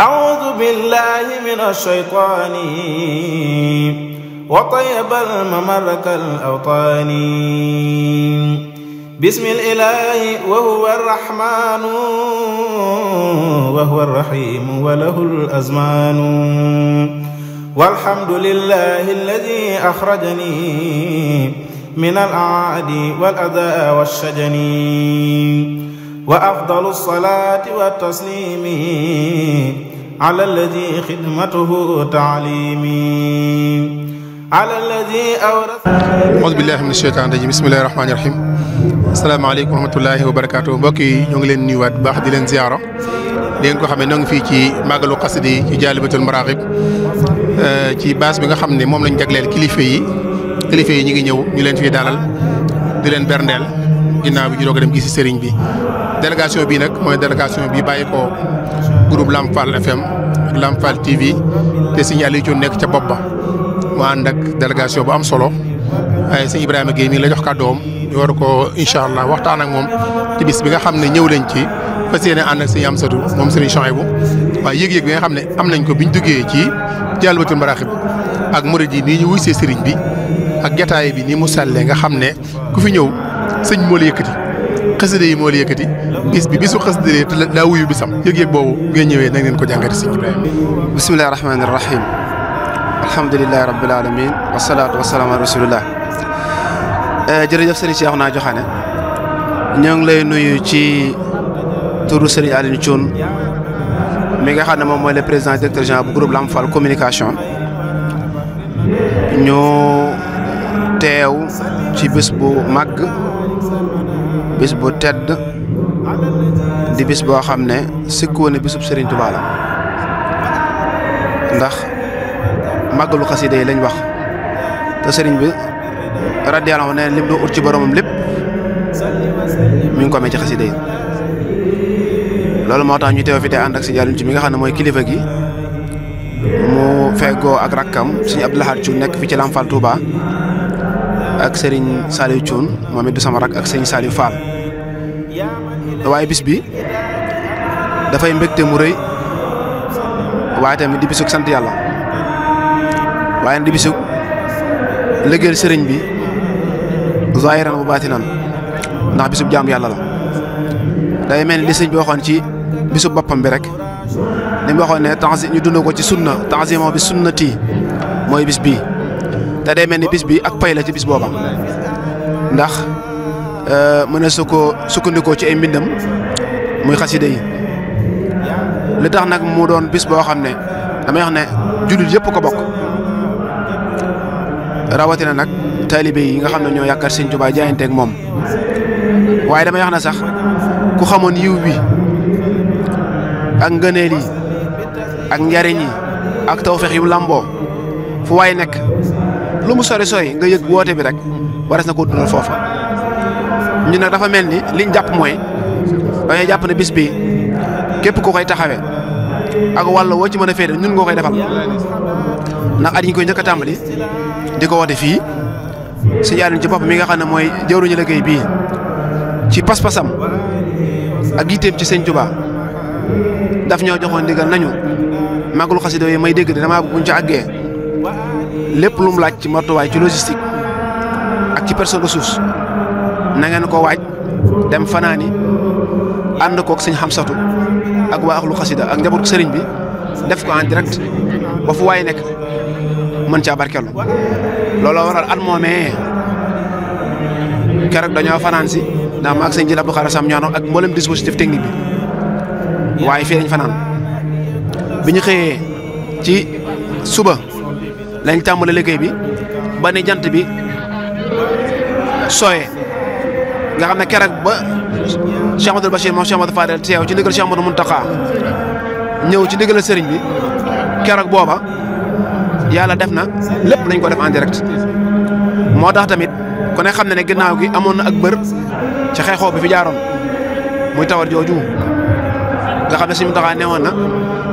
أعوذ بالله من الشيطان وطيب الممر كالأوطان بسم الإله وهو الرحمن وهو الرحيم وله الأزمان والحمد لله الذي أخرجني من الأعادي والأذى والشجن وأفضل الصلاة والتسليم على الذي خدمته تعليمي على الذي أورث. أعوذ بالله من الشيطان الرجيم بسم الله الرحمن الرحيم. السلام عليكم ورحمة الله وبركاته. mbokk yi ñoo ngi leen nuyuwaat bu baax di leen ziyaara di ngeen ko xam ne ñoo ngi fii ci màggalu xasida yi ci Jaalibatul Maraaxib ci base bi nga xam ne moom lañ jagleel kilifa yi ñu ngi ñëw ñu leen fiy dalal di leen berndeel ginnaaw bi ñu doog a dem gisi sëriñ bi. délégation bi nag mooy délégation bi bàyyi ko groupe Lamp Fall FM ak Lamp Fall TV te sëñ Aliou Thioune nekk ca bopp ba mu ànd ak délégation bu am solo waaye sëñ Ibrahima Guèye mi ngi la jox kàddoom ñu war ko incha allah waxtaan ak moom ci bis bi nga xam ne ñëw lañ ci fas yéene ànd ak sëñ Amsatou moom sëriñ Chouaïbou waaye yëg-yëg bi nga xam ne am nañ ko biñ duggee ci Jaalibatul Maraaxib ak murid yi nii ñu wuy see sëriñ bi ak jataay bi nii mu sellee nga xam ne ku fi ñëw sëñ moo la yëkkati xasida yi moo la yëkkati bis bi bisu xasida yi te daa wuyu bisam yëg-yëg boobu ngeen ñëwee na ngeen ko jàngati sëñ Ibrahima. bismillahi rahmaani rahim alhamdulilahi rabbil alamin wasalaatu wasalaam ala rasulillah. jërëjëf sëriñ Cheikhouna Joxaane ñoo ngi lay nuyu ci turu sëriñ Aliou Thioune mi nga xam ne moom mooy le président directeur général bu groupe Lamp Fall communication ñu teew ci bés bu màgg bis bu tedd di bis boo xam ne sikkuwoon ne bisub Serigne Touba la ndax màggalu xasida yi lañ wax te Serigne bi radiyallahu anhu ne lim doo ut ci boromam lépp mi ngi ko amee ci xasida yi loolu moo tax ñu teew fi te ànd ak si jàllum ci mi nga xam ne mooy kilifa gi mu feggoo ak rakkam Serigne Abdou Lahad Thioune nekk fi ci Lamp Fall Touba ak Serigne Saliou Thioune moom it du sama rak ak Serigne Saliou Fall waaye bis bi dafay mbégte mu rëy waaye tamit di bisug sant yàlla waaye di bisug liggéeyal sëriñ bi zaahiran bu baatinan ndax bisub jaam yàlla la day mel ni li sëriñ bi waxoon ci bisub boppam bi rek li mu waxoon ne ñu dund ko ci sunna tanzimo bi sunnati mooy bis bii te day mel ni bis bi ak pay la ci bis booba ndax mën na su ko sukkandikoo ci ay mbindam muy xasida yi li tax nag mu doon bis boo xam ne damay wax ne jullit yëpp ko bokk rawatina nag taalibe yi nga xam ne ñoo yaakaar Sëñ Tuubaa jaayanteeg moom waaye damay wax ne sax ku xamoon yiw bi ak ngëneel yi ak njariñ yi ak tawfeex yu lamboo fu waay nekk lu mu sori sori nga yëg woote bi rek waras na ko dundal foofa ñu nag dafa mel ni liñ jàpp mooy dañuy jàpp ne bis bi képp ku koy taxawee ak wàll woo ci mën a féete ñun ngoo koy defal ndax at yi ñu koy njëkk a tàmbali di ko woote fii si yàlla ci bopp mi nga xam ne mooy jawruñu liggéey bii ci pas-pasam ak yitteem ci Sëñ Tuubaa daf ñoo joxoon ndigal nañu màggalu xasida yi may dégg de damaa bëgg buñ ci àggee lépp lu mu laaj ci matuwaay ci logistique ak ci personne ressource na ngeen ko waaj dem fanaani ànd koog sëñ Xamsatu ak waa axlu xasida ak njabootu sëriñ bi def ko en direct ba fu waay nekk mën caa barkeelu looloo waral at moomee keroog dañoo fanaan si ndax ma ak sëñ Jil Abdou Khadre Sam ñaanoo ak mboolem dispositif technique bi waaye fii lañ fanaan bi ñu xëyee ci suba lañ tàmbale liggéey bi ba ni jant bi sooyee nga xam ne keroog ba Cheikh Amadou Bachir moom Cheikh Amadou Fadel teew ci ndigal Cheikh Amadou Mountakha ñëw ci ndigal sëriñ bi keroog booba yàlla def na lépp nañ ko def en direct moo tax tamit ku ne xam ne ne ginnaaw gi amoon na ak bër ci xeexoo bi fi jaaroon muy tawar jooju nga xam ne suñu Mountakha newoon na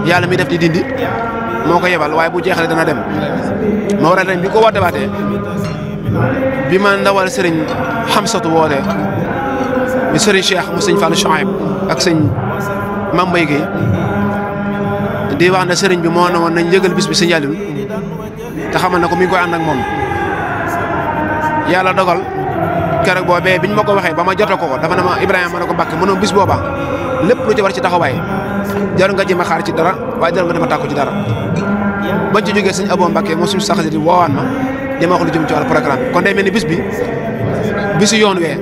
yàlla mi def di dindi moo ko yebal waaye bu jeexalee dana dem moo waral nañ bi ko woote baatee bi ma ndawal sëriñ Xamsatu woote mi sëriñ Cheikh mu sëñ Fallou Chouaïb ak sëñ Mame Mbaye Guèye di wax ne sëriñ bi moo ne woon nañ yëgal bis bi sëñ Aliou te xamal ne ko mi ngi koy ànd ak moom yàlla dogal keroog boobee biñ ma ko waxee ba ma jotoo ko dafa ne ma Ibrahima ma ne ko Mbàkke mënoon bis booba lépp lu ci war ci taxawaay jar nga jëm a xaar ci dara waaye jar nga dema tàkku ci dara bañ ci jógee sëñ Abo Mbàkke moom suñu saxasi di woowaan ma di ma wax lu jëm ci wàllu programme bi kon day mel ni bis bi bisu yoon wee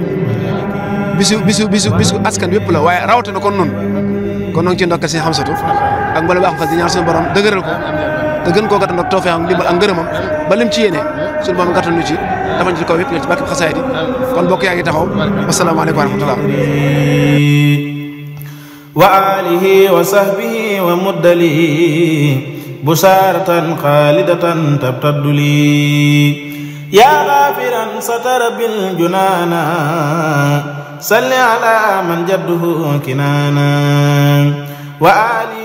bisu askan wépp la waaye rawatina kon noonu kon noo ngi ci ndokkal sëñ Xamsatu ak mbala baax xas di ñaan suñu borom dëgëral ko te gën koo gàttal nag tawfeex ak ndimbal ak ngërëmam ba lim ci yéene suñu borom gàttal ñu ci dafa ñu ci kaw yëpp ci barke xasaayid kon bokk yaa ngi taxaw wasalaamaaleykum wa rahmatullah wa alihi wa sahbihi wa muddali busharatan khalidatan tabtaddu li ya ghafiran satara bil junana salli ala man jadduhu kinana wa ali